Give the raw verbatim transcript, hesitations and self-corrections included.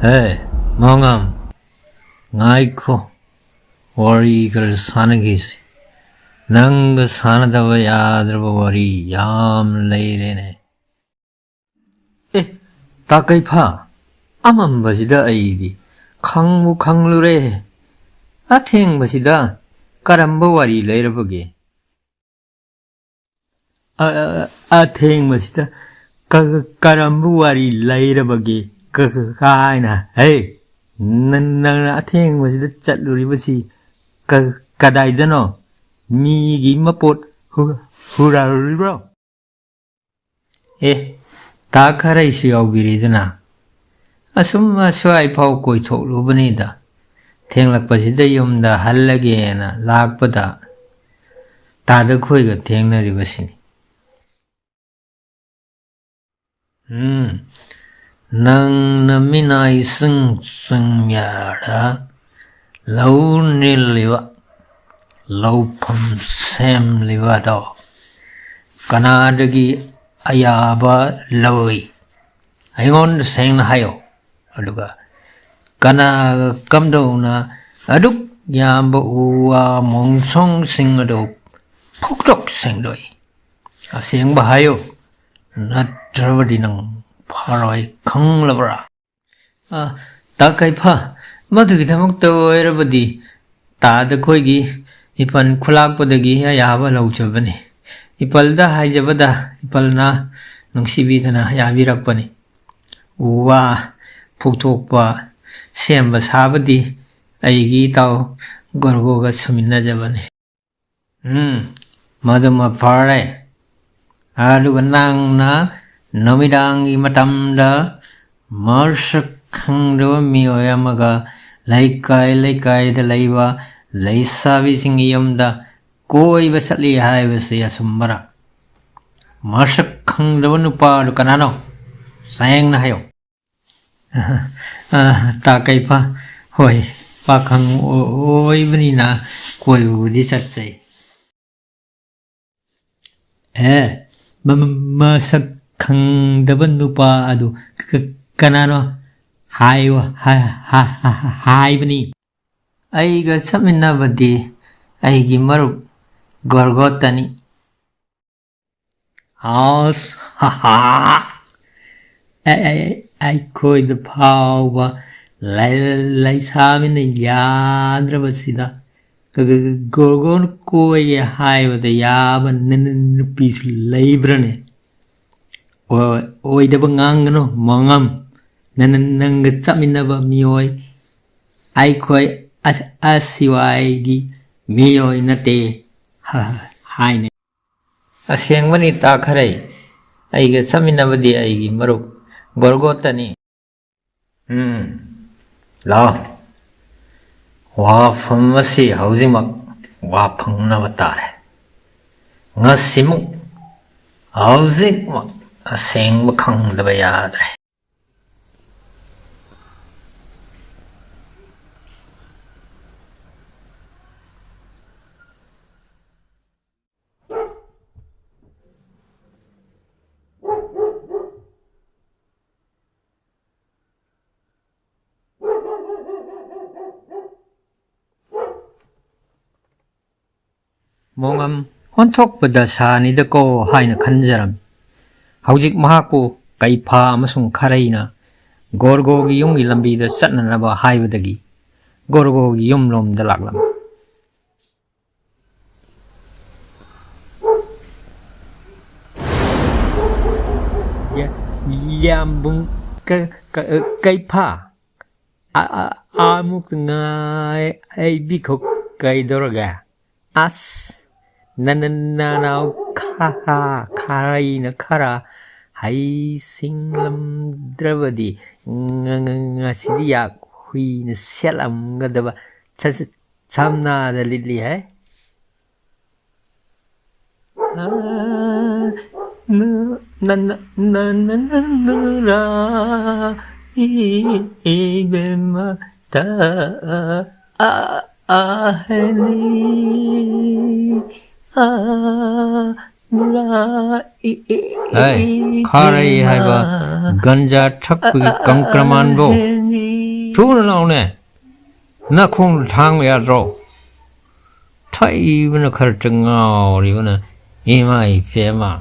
ꯍꯦ, ꯃꯉꯥꯝ, ꯉꯥꯏꯈꯣ꯫ ꯋꯥꯔꯤ ꯈꯔ ꯁꯥꯟꯅꯈꯤꯁꯤ꯫ ꯅꯪꯒ ꯁꯥꯟꯅꯗꯕ ꯌꯥꯗ꯭ꯔꯕ ꯋꯥꯔꯤ ꯌꯥꯝ ꯂꯩꯔꯦꯅꯦ꯫ ꯑꯦ, ꯇꯥ ꯀꯩꯐꯥ, ꯑꯃꯝꯕꯁꯤꯗ ꯑꯩꯗꯤ ꯈꯪꯕꯨ ꯈꯪꯂꯨꯔꯦ꯫ ꯑꯊꯦꯡꯕꯁꯤꯗ ꯀꯔꯝꯕ ꯋꯥꯔꯤ ꯂꯩꯔꯕꯒꯦ? ꯑ-, ꯑ-, ꯑꯊꯦꯡꯕꯁꯤꯗ ꯀ-, ꯀꯔꯝꯕ ꯋꯥꯔꯤ ꯂꯩꯔꯕꯒꯦ? ꯀ-, ꯀ-, ꯀꯥꯏꯅ, ꯍꯦ, ꯅ-, ꯅꯪꯅ ꯑꯊꯦꯡꯕꯁꯤꯗ ꯆꯠꯂꯨꯔꯤꯕꯁꯤ ꯀ-, ꯀꯗꯥꯏꯗꯅꯣ? ꯃꯤꯒꯤ ꯃꯄꯣꯠ ꯍꯨ-, ꯍꯨꯔꯥꯜꯂꯨꯔꯤꯕ꯭ꯔꯣ? ꯑꯦ, ꯇꯥ ꯈꯔꯩꯁꯨ ꯌꯥꯎꯕꯤꯔꯤꯗꯅ꯫ ꯑꯁꯨꯝ ꯑꯁ꯭ꯋꯥꯏ ꯐꯥꯎ ꯀꯣꯏꯊꯣꯛꯂꯨꯕꯅꯤꯗ꯫ ꯊꯦꯡꯂꯛꯄꯁꯤꯗ ꯌꯨꯝꯗ ꯍꯜꯂꯒꯦꯅ ꯂꯥꯛꯄꯗ ꯇꯥꯗ ꯈꯣꯏꯒ ꯊꯦꯡꯅꯔꯤꯕꯁꯤꯅꯤ꯫ ꯎꯝ, ꯅꯪꯅ ꯃꯤꯅꯥꯏꯁꯤꯡ ꯁꯤꯡꯌꯥꯔ ꯂꯧ ꯅꯤꯜꯂꯤꯕ, ꯂꯧꯐꯝ ꯁꯦꯝꯂꯤꯕ ꯑꯗꯣ ꯀꯅꯥꯗꯒꯤ ꯑꯌꯥꯕ ꯂꯧꯏ? ꯑꯩꯉꯣꯟꯗ ꯁꯦꯡꯅ ꯍꯥꯏꯌꯣ꯫ ꯑꯗꯨꯒ ꯀꯅꯥꯒ ꯀꯝꯗꯧꯅ ꯑꯗꯨꯛ ꯌꯥꯝꯕ ꯎ ꯋꯥ ꯃꯣꯡꯁꯣꯡꯁꯤꯡ ꯑꯗꯨ ꯐꯨꯛꯇꯣꯛ ꯁꯦꯡꯗꯣꯛꯏ? ꯑꯁꯦꯡꯕ ꯍꯥꯏꯌꯨ, ꯅꯠꯇ꯭ꯔꯕꯗꯤ ꯅꯪ ꯐꯥꯔꯣꯏ, ꯈꯪꯂꯕ꯭ꯔꯥ? ꯑ, ꯇꯥ ꯀꯩꯐꯥ, ꯃꯗꯨꯒꯤꯗꯃꯛꯇ ꯑꯣꯏꯔꯕꯗꯤ ꯇꯥꯗ ꯈꯣꯏꯒꯤ ꯏꯄꯜ ꯈꯨꯂꯥꯛꯄꯗꯒꯤ ꯑꯌꯥꯕ ꯂꯧꯖꯕꯅꯤ꯫ ꯏꯄꯜꯗ ꯍꯥꯏꯖꯕꯗ ꯏꯄꯜꯅ ꯅꯨꯡꯁꯤꯕꯤꯗꯅ ꯌꯥꯕꯤꯔꯛꯄꯅꯤ꯫ ꯎ ꯋꯥ ꯐꯨꯛꯇꯣꯛꯄ, ꯁꯦꯝꯕ ꯁꯥꯕꯗꯤ ꯑꯩꯒꯤ ꯏꯇꯥꯎ ꯒꯣꯔꯒꯣꯒ ꯁꯨꯃꯤꯟꯅꯖꯕꯅꯤ꯫ ꯎꯝ, ꯃꯗꯨꯃ ꯐꯔꯦ꯫ ꯑꯗꯨꯒ ꯅꯪꯅ ꯅꯨꯃꯤꯗꯥꯡꯒꯤ ꯃꯇꯝꯗ ꯃꯁꯛ ꯈꯪꯗꯕ ꯃꯤꯑꯣꯏ ꯑꯃꯒ ꯂꯩꯀꯥꯏ ꯂꯩꯀꯥꯏꯗ ꯂꯩꯕ ꯂꯩꯁꯥꯕꯤꯁꯤꯡꯒꯤ ꯌꯨꯝꯗ ꯀꯣꯏꯕ ꯆꯠꯂꯤ ꯍꯥꯏꯕꯁꯤ ꯑꯆꯨꯝꯕꯔꯥ? ꯃꯁꯛ ꯈꯪꯗꯕ ꯅꯨꯄꯥꯗꯨ ꯀꯅꯥꯅꯣ? ꯁꯦꯡꯅ ꯍꯥꯏꯌꯣ꯫ ꯑ, ꯇꯥ ꯀꯩꯐꯥ, ꯍꯣꯏ, ꯄꯥꯈꯪ ꯑꯣ-, ꯑꯣꯏꯕꯅꯤꯅ ꯀꯣꯏꯕꯕꯨꯗꯤ ꯆꯠꯆꯩ꯫ ꯑꯦ, ꯃ-, ꯃ-, ꯃꯁꯛ ꯈꯪꯗꯕ ꯅꯨꯄꯥ ꯑꯗꯨ ꯀ-, ꯀ-, ꯀꯅꯥꯅꯣ? ꯍꯥꯏꯌꯨ, ꯍꯥ-, ꯍꯥ-, ꯍꯥ-, ꯍꯥꯏꯕꯅꯤ꯫ ꯑꯩꯒ ꯆꯠꯃꯤꯟꯅꯕꯗꯤ ꯑꯩꯒꯤ ꯃꯔꯨꯞ ꯒꯣꯔꯒꯣꯠꯇꯅꯤ꯫ ꯑꯁ, ꯍꯥ-ꯍꯥ꯫ ꯑꯩ-, ꯑꯩ-, ꯑꯩꯈꯣꯏꯗ ꯐꯥꯎꯕ ꯂꯩ-, ꯂꯩꯁꯥꯕꯤꯅ ꯌꯥꯗ꯭ꯔꯕꯁꯤꯗ ꯒ-, ꯒ-, ꯒ-, ꯒꯣꯔꯒꯣꯟ ꯀꯣꯏꯒꯦ ꯍꯥꯏꯕꯗ ꯌꯥꯕ ꯅ-, ꯅ-, ꯅꯨꯄꯤꯁꯨ ꯂꯩꯕ꯭ꯔꯅꯦ? ꯑꯣ-, ꯑꯣꯏꯗꯕ ꯉꯥꯡꯒꯅꯨ, ꯃꯣꯉꯝ꯫ ꯅ-, ꯅ-, ꯅꯪꯒ ꯆꯠꯃꯤꯟꯅꯕ ꯃꯤꯑꯣꯏ ꯑꯩꯈꯣꯏ ꯑꯁ-, ꯑꯁꯤꯋꯥꯏꯒꯤ ꯃꯤꯑꯣꯏ ꯅꯠꯇꯦ ꯍ-, ꯍ-, ꯍꯥꯏꯅ꯫ ꯑꯁꯦꯡꯕꯅꯤ ꯇꯥꯈꯔꯦ꯫ ꯑꯩꯒ ꯆꯠꯃꯤꯟꯅꯕꯗꯤ ꯑꯩꯒꯤ ꯃꯔꯨꯞ ꯒꯣꯔꯒꯣꯠꯇꯅꯤ꯫ ꯎꯝ, ꯂꯥꯎ꯫ ꯋꯥꯐꯝ ꯑꯁꯤ ꯍꯧꯖꯤꯛꯃꯛ ꯋꯥ ꯐꯪꯅꯕ ꯇꯥꯔꯦ꯫ ꯉꯁꯤꯃꯛ, ꯍꯧꯖꯤꯛꯃꯛ ꯑꯁꯦꯡꯕ ꯈꯪꯗꯕ ꯌꯥꯗ꯭ꯔꯦ꯫ ꯃꯣꯉꯝ ꯑꯣꯟꯊꯣꯛꯄ ꯗꯁꯥꯅꯤꯗꯀꯣ ꯍꯥꯏꯅ ꯈꯟꯖꯔꯝꯃꯤ꯫ ꯍꯧꯖꯤꯛ ꯃꯍꯥꯛꯄꯨ ꯀꯩꯐꯥ ꯑꯃꯁꯨꯡ ꯈꯔꯩꯅ ꯒꯣꯔꯒꯣꯒꯤ ꯌꯨꯝꯒꯤ ꯂꯝꯕꯤꯗ ꯆꯠꯅꯅꯕ ꯍꯥꯏꯕꯗꯒꯤ ꯒꯣꯔꯒꯣꯒꯤ ꯌꯨꯝꯂꯣꯝꯗ ꯂꯥꯛꯂꯝꯃꯤ꯫ ꯌꯥ-, ꯌꯥꯝꯕꯨꯡ ꯀ-, ꯀ-, ꯀꯩꯐꯥ꯫ ꯑ-, ꯑ-, ꯑꯃꯨꯛ ꯉꯥꯏ-, ꯍꯥꯏꯕꯤꯈꯣ ꯀꯩꯗꯧꯔꯒꯦ? ꯑꯁ, ꯅ-, ꯅ-, ꯅꯅꯥꯎ ꯈꯥ-, ꯈꯥꯔꯩꯅ ꯈꯔ ꯍꯩꯁꯤꯡꯂꯝꯗ꯭ꯔꯕꯗꯤ ꯉ-, ꯉ-, ꯉꯁꯤꯗꯤ ꯌꯥꯛ ꯍꯨꯏꯅ ꯁꯦꯠꯂꯝꯒꯗꯕ ꯁ-, ꯁ-, ꯁꯝꯅꯥꯗ ꯂꯤꯠꯂꯤ ꯍꯥꯏ꯫ ꯑ, ꯅ, ꯅ, ꯅ, ꯅ, ꯅ, ꯅ, ꯔꯥ, ꯏ, ꯏ, ꯏꯕꯦꯝꯃ, ꯇ, ꯑ, ꯑ, ꯑꯍꯅꯤ, ꯑ, ꯍꯩ, ꯈꯥꯔꯩ ꯍꯥꯏꯕ ꯒꯟꯖꯥ ꯊꯛꯄꯒꯤ ꯀꯪꯀ꯭ꯔꯃꯥꯟꯕꯣ, ꯊꯨꯅ ꯂꯥꯛꯎꯅꯦ꯫ ꯅꯈꯣꯡꯗ ꯊꯥꯡꯕ ꯌꯥꯗ꯭ꯔꯣ? ꯊꯛꯏꯕꯅ ꯈꯔꯇ ꯉꯥꯎꯔꯤꯕꯅ, ꯏꯃꯥ ꯏꯄꯦꯝꯃ꯫